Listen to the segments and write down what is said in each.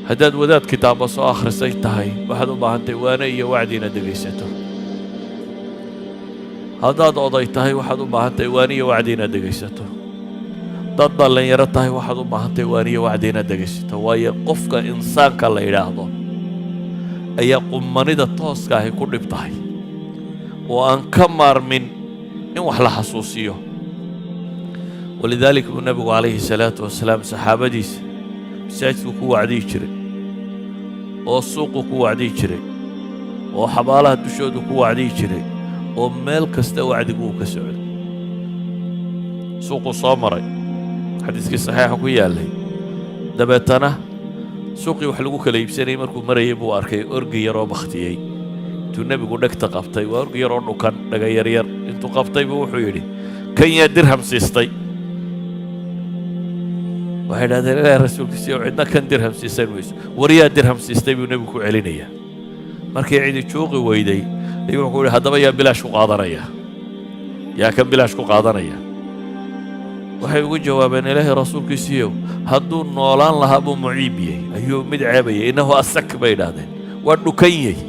Haddaad wadaad kitaaba soo akhrisay tahay, waxaad u baahantahay waano iyo wacdi inaad dhegaysato. Haddaad oday tahay, waxaad u baahantahay waano iyo wacdi inaad dhegaysato. Haddaad dhallinyaro tahay, waxaad u baahantahay waano iyo wacdi inaad dhegaysato. Waayo, qofka insaanka la yidhaahdo ayaa qummanida tooska ahi ku dhib tahay oo aan ka maarmin in wax la xasuusiyo. ولذلك buu nebigu عليه الصلاة والسلام saxaabadiisa masaajidku ku wacdiyi jiray, oo suuqu ku wacdiyi jiray, oo xabaalaha dushoodu ku wacdiyi jiray, oo meel kasta wacdigu uu ka socday. Suuquu soo maray, xadiiskii saxiixa ku yaallay. Dabeetana suuqii wax lagu kala iibsanayay markuu marayay buu arkay orgi yaroo bakhtiyey. Intuu nebigu dhegta qabtay, waa orgi yaroo dhukan, dhaga yaryar, intuu qabtay buu wuxuu yidhi: "Kan yaa dirham siistay?" Waxay idhahdeen: "Ilaahay rasuulkiisiiyo, cidna kan dirham siisan mayso." "War yaa dirham siistay?" buu nebigu ku celinayaa. Markii cidi juuqi weyday ayuu wuxuu ku yidhi: "Haddaba yaa bilaash ku qaadanaya? Yaa kan bilaash ku qaadanaya?" Waxay ugu jawaabeen: "Ilaahay rasuulkiisiiyow, hadduu noolaan lahaa buu muciibiyey, ayuu mid ceebayay. إنه أسك," bay idhahdeen, waa dhukanyey.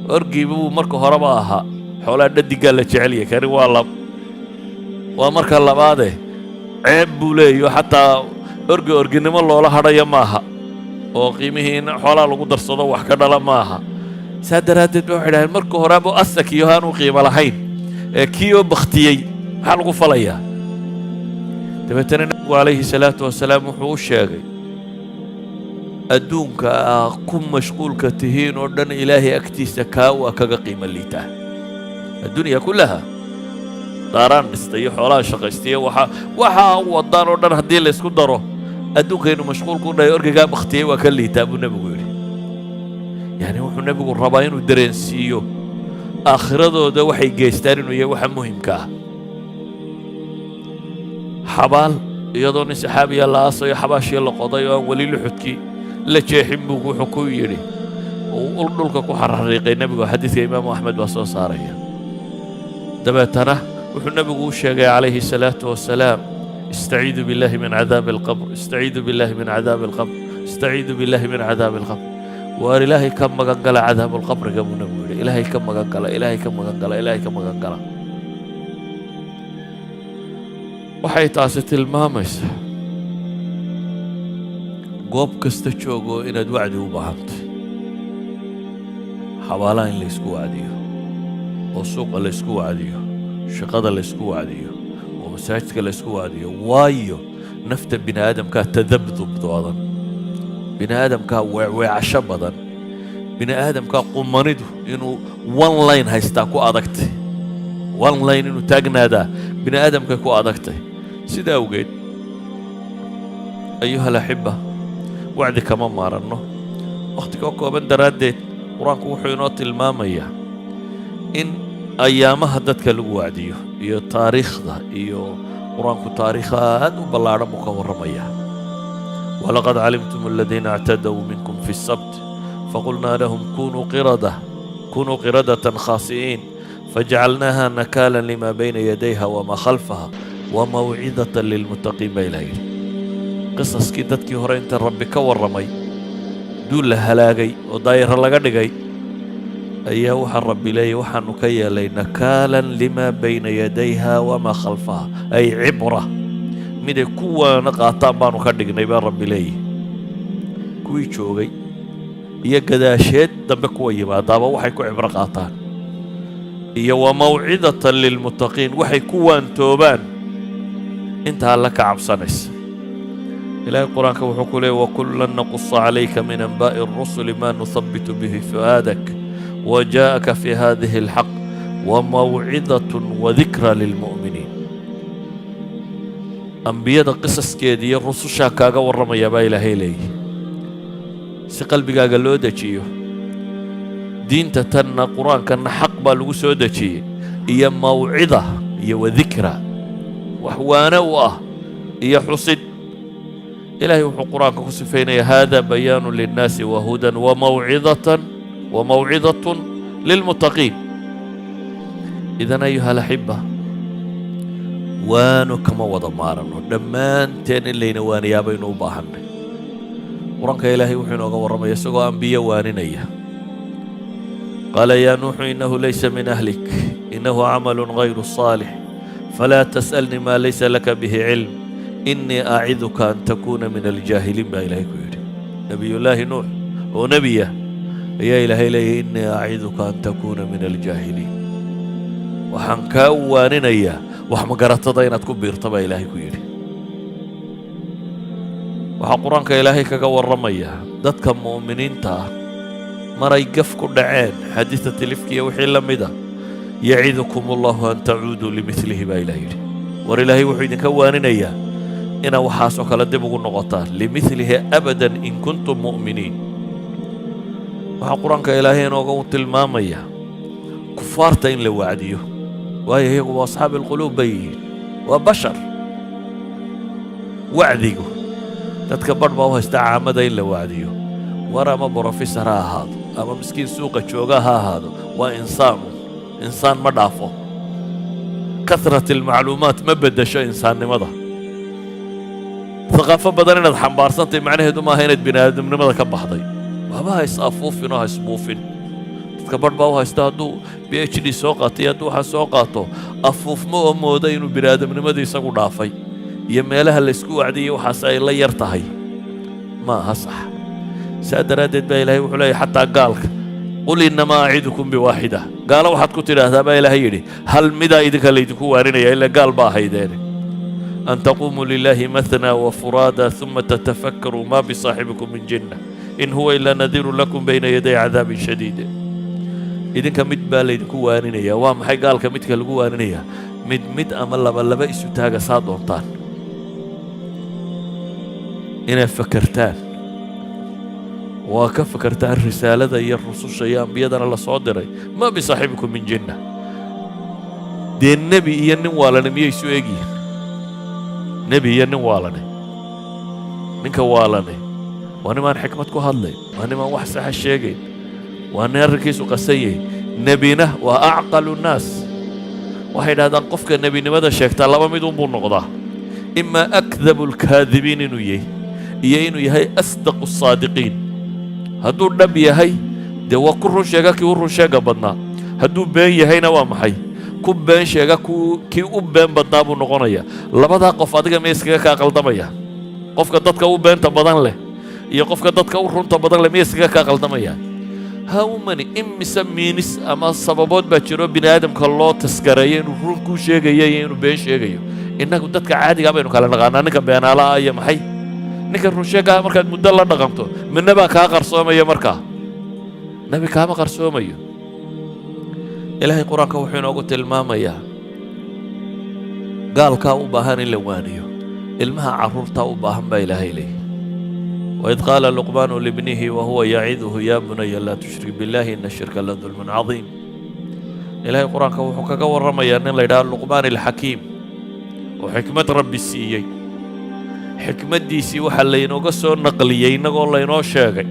Orgiiba buu marka horeba ahaa, xoolaa dhadigaa la jecelyahay, kani waa lab, waa marka labaade ceeb buu leeyaho, xataa orgi orginimo loola hadhayo maaha, oo qiimihii in xoolaa lagu darsado wax ka dhala maaha. Saa daraaddeed ba waxay idhahdeen marka horeaba أسك iyo haanu qiimo lahayn, ee kii oo bakhtiyey maxaa lagu falayaa? Dabeetana nebigu عليه الصلاة والسلام wuxuu u sheegay: adduunka aa ku mashquulka tihiin oo dhan, Ilaahay agtiisa kaa waa kaga qiimo liitaa. الدنيا كلها, daaraan dhistay iyo xoolaha shaqaystiyo, waxaa wadaan oo dhan haddii laysku daro, adduunkaynu mashquul ku dhahay orgigaa bakhtiyey waa ka liitaa, buu nebigu yidhi. Yani wuxuu nebigu rabaa inuu dareensiiyo aakhiradooda waxay geystaan inuu yahay waxa muhimka ah. Xabaal iyadoo nin saxaabiya la aasayo, xabaashii la qoday oo aan weli luxudkii la jeexin, buu wuxuu ku yidhi, uu dhulka ku xarxariiqay nebigu. Xadiidka Imaamu Axmed baa soo saaraya. Dabeetana wuxuu nebigu u sheegay عليه الصلاة والسلام: استعيذوا بالله من عذاب القبر، استعيذوا بالله من عذاب القبر، استعيذوا بالله من عذاب القبر. Waar Ilaahay ka magan gala cadaabulqabriga, buu nebigu yidhi. Ilaahay ka magan gala, Ilaahay ka magan gala, Ilaahay ka magan gala. Waxay taasi tilmaamaysaa goob kasta joogo inaad wacdi u baahantay. Xabaalaha in laysku wacdiyo, oo suuqa laysku wacdiyo, shaqada laysku wacdiyo, oo masaajidka laysku wacdiyo. Waayo, nafta bini aadamkaa تذبذب badan, bini aadamkaa weecweecasho badan, bini aadamkaa qumanidu inuu one line haystaa ku adagtay, one line inuu taagnaadaa bini aadamkay ku adagtay. Sida awgeed, أيها الأحبة, wacdi kama maaranno. Wakhtiga kooban daraaddeed, Qur-aanku wuxuu inoo tilmaamayaa in ayaamaha dadka lagu wacdiyo iyo taariikhda, iyo Qur-aanku taariikh aad u ballaadhan buu ka warramayaa. ولقد علمتم الذين اعتدوا منكم في السبت فقلنا لهم كونوا قردة كونوا قردة خاسئين فجعلناها نكالا لما بين يديها وما خلفها وموعظة للمتقين, baa Ilaah yidhi. Qisaskii dadkii hore inta Rabbi ka warramay, duul la halaagay oo daayiro laga dhigay, ayaa waxaa Rabbi leeyay: waxaanu ka yeelay نكالا لما بين يديها وما خلفها, أي عبرة, miday kuwaana qaataan baanu ka dhignay, baa Rabbi leeyahy. Kuwii joogay iyo gadaasheed dambe kuwa yimaadaaba waxay ku cibro qaataan, iyo وموعظة للمتقين, waxay ku waantoobaan inta Alle ka cabsanaysa. Ilaahay Qur-aanka wuxuu ku leeyay: وكلا نقص عليك من أنباء الرسل ما نثبت به فؤادك وجاءك في هذه الحق وموعظة وذكرى للمؤمنين. Ambiyada qisaskeeda iyo rusushaa kaaga warramaya, baa Ilaahay leeyahy, si qalbigaaga loo dejiyo. Diinta tanna, Qur-aankanna xaq baa lagu soo dejiyey, iyo mawcida iyo وذكرى, wax waane u ah iyo xusid. Ilaahay wuxuu Qur-aanka ku sifaynayaa: هذا بيان للناس وهدى وموعظة وموعظة للمتقين. إذن أيها الأحبة, waano kama wada maarano. Dhammaanteen in layna waaniyaa baynu u baahannay. Qur-aanka Ilaahay wuxuu inooga warramaya isagoo ambiyo waaninaya: قال يا نوح إنه ليس من أهلك، إنه عمل غير صالح، فلا تسألن ما ليس لك به علم، إني أعظك أن تكون من الجاهلين baa Ilahay ku yidhi. Nebiyullaahi Nuux oo nebiya ayaa Ilaahay leeyahy: إني أعظك أن تكون من الجاهلين. Waxaan kaa waaninayaa wax magaratada inaad ku biirta, baa Ilaahay ku yidhi. Waxaa Qur-aanka Ilaahay kaga warramaya dadka mu'miniinta ah maray gaf ku dhaceen, حادثة الإفك iyo wixii la mida. يعظكم الله أن تعودوا لمثله baa Ilaah yidhi. War Ilaahay wuxuu idinka waaninayaa inaa waxaasoo kale dib ugu noqotaan, لمثله أبدا إن كنتم مؤمنين. Waxaa Qur-aanka Ilaahay inooga tilmaamaya kufaarta in la wacdiyo, waayo iyagu waa أصحاب القلوب bay yihiin, waa bashar. Wacdigu dadka badh baa u haysta caamada in la wacdiyo. War ama brofesor ha ahaado ama miskiin suuqa jooga ha ahaado, waa insaanu, insaan ma dhaafo. كثرة المعلومات ma beddesho insaannimada. Thaqaafo badan inaad xambaarsantahay macnaheedu maaha inaad bini aadamnimada ka baxday. Waaba ha is afuufin oo ha isbuufin. Dadka badh baa u haysta hadduu PhD soo qaato iyo hadduu waxaa soo qaato afuufmo oo mooda inuu bini aadamnimadii isagu dhaafay iyo meelaha laysku wacdiyay waxaas ay la yar tahay. Ma aha sax. Saa daraaddeed baa Ilahay wuxuu leeyahy xataa gaalka: قل إنما أعظكم بواحدة. Gaalo waxaad ku tidhaahdaa, baa Ilaahay yidhi, hal midaa idinka laydinku waaninaya, ilaa gaal baa ahaydeene: أن تقوموا لله مثنى وفرادى ثم تتفكروا ما بصاحبكم من جنة إن هو إلا نذير لكم بين يدي عذاب شديد. Idinka mid baa laydinku waaninaya. Waa maxay gaalka midka lagu waaninaya? Mid mid ama laba laba isu taaga, saa doontaan inaad fakertaan, waa ka fakertaan risaalada iyo rususha iyo ambiyadana la soo diray. ما بصاحبكم من جنة. Dee nebi iyo nin waalane miyay isu egyihiin? Nebi iyo nin waalane, ninka waalane waa nimaan xikmad ku hadlayn, waa nimaan wax saxa sheegayn, waa nin arrinkiisu qasan yahay. Nebina waa أعقل الناس. Waxay idhahdaan qofka nebinimada sheegtaa laba mid unbuu noqdaa: إما أكذب الكاذبين inuu yahay iyo inuu yahay أصدق الصادقين. Hadduu dhab yahay, dee waa ku run sheega kii u run sheega badnaa. Hadduu been yahayna, waa maxay? Ku been sheega kii u been badnaa buu noqonaya. Labadaa qof adiga miya iskaga kaa qaldamaya? Qofka dadka u beenta badan leh iyo qofka dadka u runta badan leh miya iskaga kaa qaldamaya? How many, imise means ama sababood baa jiro bini aadamka loo taskareeyo inuu run kuu sheegayo iyo inuu been sheegayo? Innagu dadka caadigaa baynu kala naqaanaa ninka beenaalaha iyo maxay ninka run sheegaha. Markaad muddo la dhaqanto, midna baa kaa qarsoomaya, markaa nebi kaama qarsoomayo. Ilaahay Qur-aanka wuxuu inoogu tilmaamayaa gaalkaa u baahan in la waaniyo, ilmaha carruurtaa u baahan baa Ilaahay leeyahy: وإذ قال لقمان لابنه وهو يعظه يا بني لا تشرك بالله إن الشرك لظلم عظيم. Ilaahay Qur-aanka wuxuu kaga warramayaa nin la yidhaha Luqmaan Alxakiim oo xikmad Rabbi siiyey. Xikmaddiisii waxaa laynooga soo naqliyey innagoo laynoo sheegay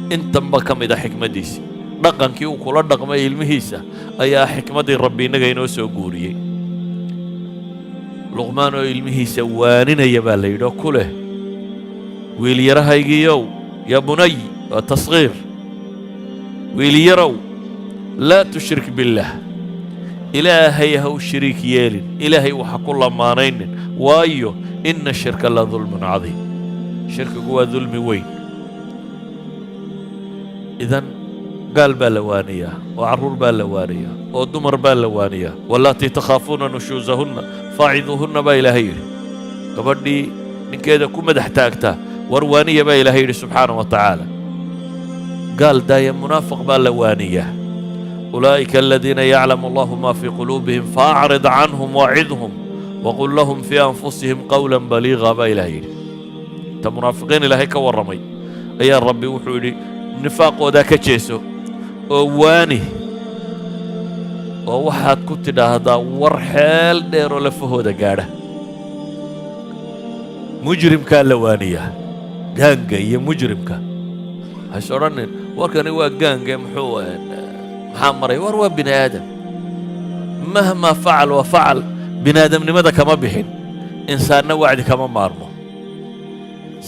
intanba ka mid a xikmaddiisii. Dhaqankii uu kula dhaqmay ilmihiisa ayaa xikmaddii Rabbi innaga inoo soo guuriyey. Luqmaan oo ilmihiisa waaninaya baa la yidhi oo ku leh: "Wiilyarahaygiiyow," يا بني waa tasghiir, "wiilyarow, لا تشرك بالله, Ilaahay ha u shiriik yeelin, Ilaahay waxa ku lamaanaynin, waayo إن الشرك لظلم عظيم." Shirkigu waa dulmi weyn. Idan gaal baa la waaniyaa oo carruur baa la waaniyaa oo dumar baa la waaniyaa. واللاتي تخافون نشوزهن فعظوهن baa Ilaahay yidhi. Gabadhii ninkeeda ku madax taagtaa, war waaniya, baa Ilaahay yidhi subxaana wa tacaala. Gaal daaya, munaafiq baa la waaniyaa. أولئك الذين يعلم الله ما في قلوبهم فأعرض عنهم وعظهم وقل لهم في أنفسهم قولا بليغا baa Ilahay yidhi. Inta munaafiqiin Ilaahay ka warramay ayaa Rabbi wuxuu yidhi: nifaaqoodaa ka jeeso oo waani, oo waxaad ku tidhaahdaa war xeel dheer oo lafahooda gaadha. Mujrimkaa la waaniyaa, gaanga iyo mujrimka. Hays odhanin warkani waa gaange, muxuu maxaa maray? War waa bini aadam. مهما فعل وفعل, bini aadamnimada kama bixin, insaanna wacdi kama maarmo.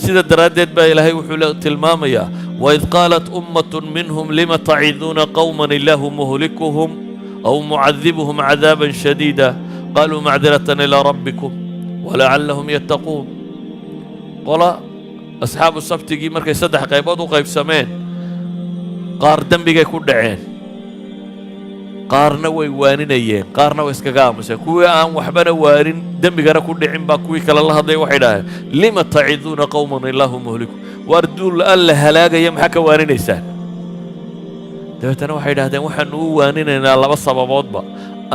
Sida daraaddeed baa Ilaahay wuxuu tilmaamayaa: وإذ قالت أمة منهم لم تعظون قوما الله مهلكهم أو معذبهم عذابا شديدا قالوا معذرة إلى ربكم ولعلهم يتقون. Qola asxaabu sabtigii markay saddex qaybood u qaybsameen, qaar dembigay ku dhaceen, qaarna way waaninayeen, qaarna way iskaga aamuseen. Kuwii aan waxbana waanin, dembigana ku dhicin baa kuwii kale la hadlaya. Waxay idhaaheen: لم تعظون قوما الله مهلكهم? Waar duul Alla halaagaya maxaa ka waaninaysaan? Dabeetana waxay idhahdeen: waxaanu u waaninaynaa laba sababoodba,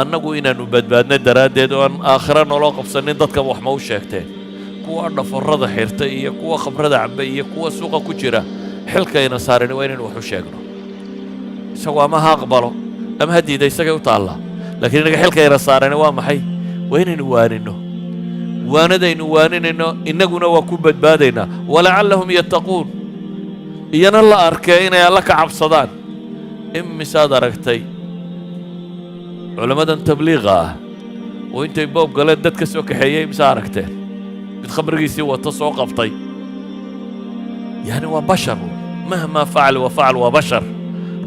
annagu inaannu badbaadno daraaddeed oo aan aakhiro noloo qabsanin dadkan wax ma u sheegteen. Kuwa dhaforrada xirta iyo kuwa khamrada caba iyo kuwa suuqa ku jira, xilkayna saarin waa inaynu wax u sheegno. Isagu ama ha aqbalo ama ha diida, isagay u taallaa, laakiin innaga xilkayna saarani waa maxay? Waa inaynu waaninno. Waanadaynu waaninayno innaguna waa ku badbaadaynaa. ولعلهم يتقون, iyana la arkee inay Alla ka cabsadaan. Imisaad aragtay culammadan tabliiqa ah oo intay boob galeen dad ka soo kaxeeyey? Imisa aragteen mid khamrigiisii wato soo qabtay? Yani waa bashar. مهما فعل وفعل waa bashar,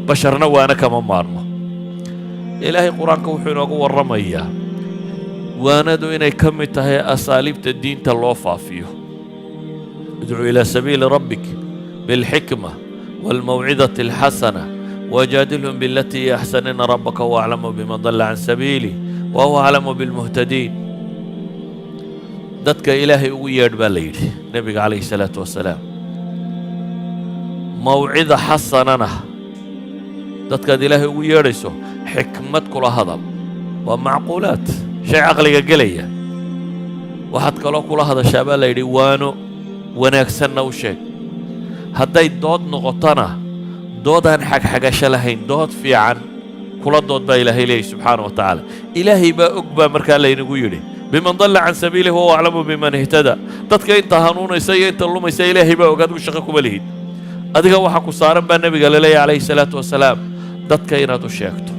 basharna waana kama maarmo. Ilaahay Qur-aanka wuxuu inoogu warramayaa waanadu inay ka mid tahay asaaliibta diinta loo faafiyo. ادع إلى سبيل ربك بالحكمة والموعظة الحسنة وجادلهم بالتي هي أحسن إن ربك هو أعلم بمن ضل عن سبيله وهو أعلم بالمهتدين. Dadka Ilaahay ugu yeedh baa la yidhi nebiga calayhi salaatu wasalaam. Mawcida xasanana, dadkaad Ilaahay ugu yeedhayso xikmad kula hadal, waa macquulaat, shay caqliga gelaya. Waxaad kaloo kula hadashaa baa la yidhi waano wanaagsanna u sheeg. Hadday dood noqotona, doodaan xagxagasho lahayn, dood fiican kula dood baa Ilaahay leeyahy subxaana wa tacaala. Ilaahay baa og baa markaa laynagu yidhi بمن ضل عن سبيله وهو أعلم بمن اهتدى. Dadka inta hanuunaysa iyo inta lumaysa Ilaahay baa og, adigu shaqo kuma lihid. Adiga waxa ku saaran baa nebiga la leeyahy calayhi salaatu wasalaam dadka inaad u sheegto.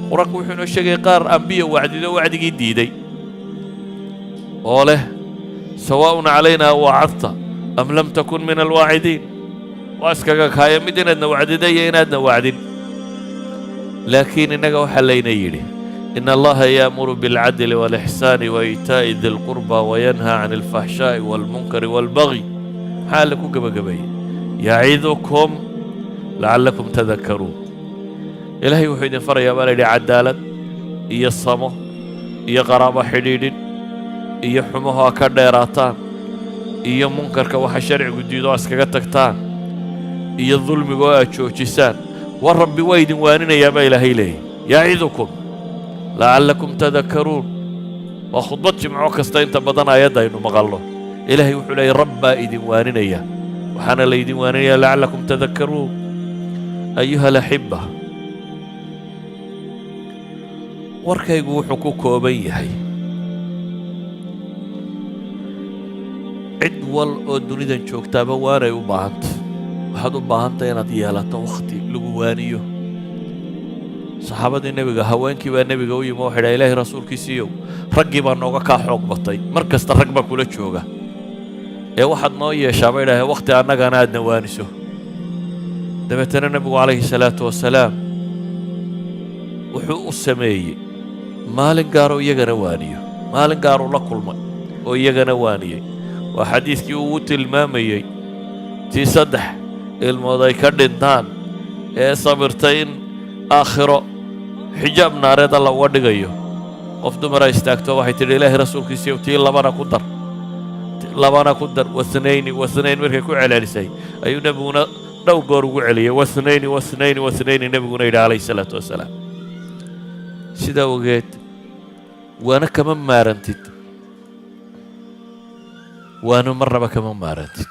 Qur-aanku wuxuu inoo sheegay qaar ambiya wacdido, wacdigii diiday oo leh: سواء علينا أوعظت أم لم تكن من الواعظين. Waa iskaga kaaya mid inaadna wacdida iyo inaadna wacdin. Laakiin innaga waxaa layna yidhi: إن الله يأمر بالعدل والإحسان وإيتاء ذي القربى وينهى عن الفحشاء والمنكر والبغي. Maxaa Alle ku gebagabeeyey? يعظكم لعلكم تذكرون. Ilaahay wuxuu idin farayaa baa la yidhi cadaalad iyo samo iyo qaraabo xidhiidhin iyo xumaho a ka dheeraataan iyo munkarka, waxa sharcigu diido a iskaga tagtaan, iyo dulmiga oo aad joojisaan. War Rabbi waa idin waaninayaa baa Ilaahay leeyahy. يعظكم لعلكم تذكرون. Waa khudbad jimco kasta inta badan aayadda aynu maqalno. Ilaahay wuxuu leeyay: Rab baa idin waaninaya, waxaana laydin waaninaya لعلكم تذكرون. أيها الأحبة, warkaygu wuxuu ku kooban yahay: cid wal oo dunidan joogtaaba waanay u baahanta. Waxaad u baahantay inaad yeelato wakhti lagu waaniyo. Saxaabadii nebiga, haweenkii baa nebiga u yimi. Waxay dhaha: Ilaahay rasuulkiisiiyow, raggii baa nooga kaa xoog batay, mar kasta rag baa kula jooga, ee waxaad noo yeeshaa, bay dhaheen, wakhti annagana aadna waaniso. Dabeetana nebigu calayhi salaatu wasalaam wuxuu u sameeyey maalin gaaroo iyagana waaniyo, maalin gaaruu la kulmay oo iyagana waaniyey. Waa xadiidkii uu u tilmaamayey tii saddex ilmood ay ka dhintaan ee sabirtay in aakhiro xijaab naareed Alla uga dhigayo. Qof dumara istaagto, waxay tidhi: Ilaahay rasuulkiisiiyow, tii labana ku dar, labana ku dar. واثنين واثنين markay ku celcelisay ayuu nebiguna dhowr goor ugu celiyey: واثنين واثنين واثنين. Nebiguna yidhi calayhi salaatu wasalaam. Sidaa ogeed, waana kama maarantid, waana marnaba kama maarantid.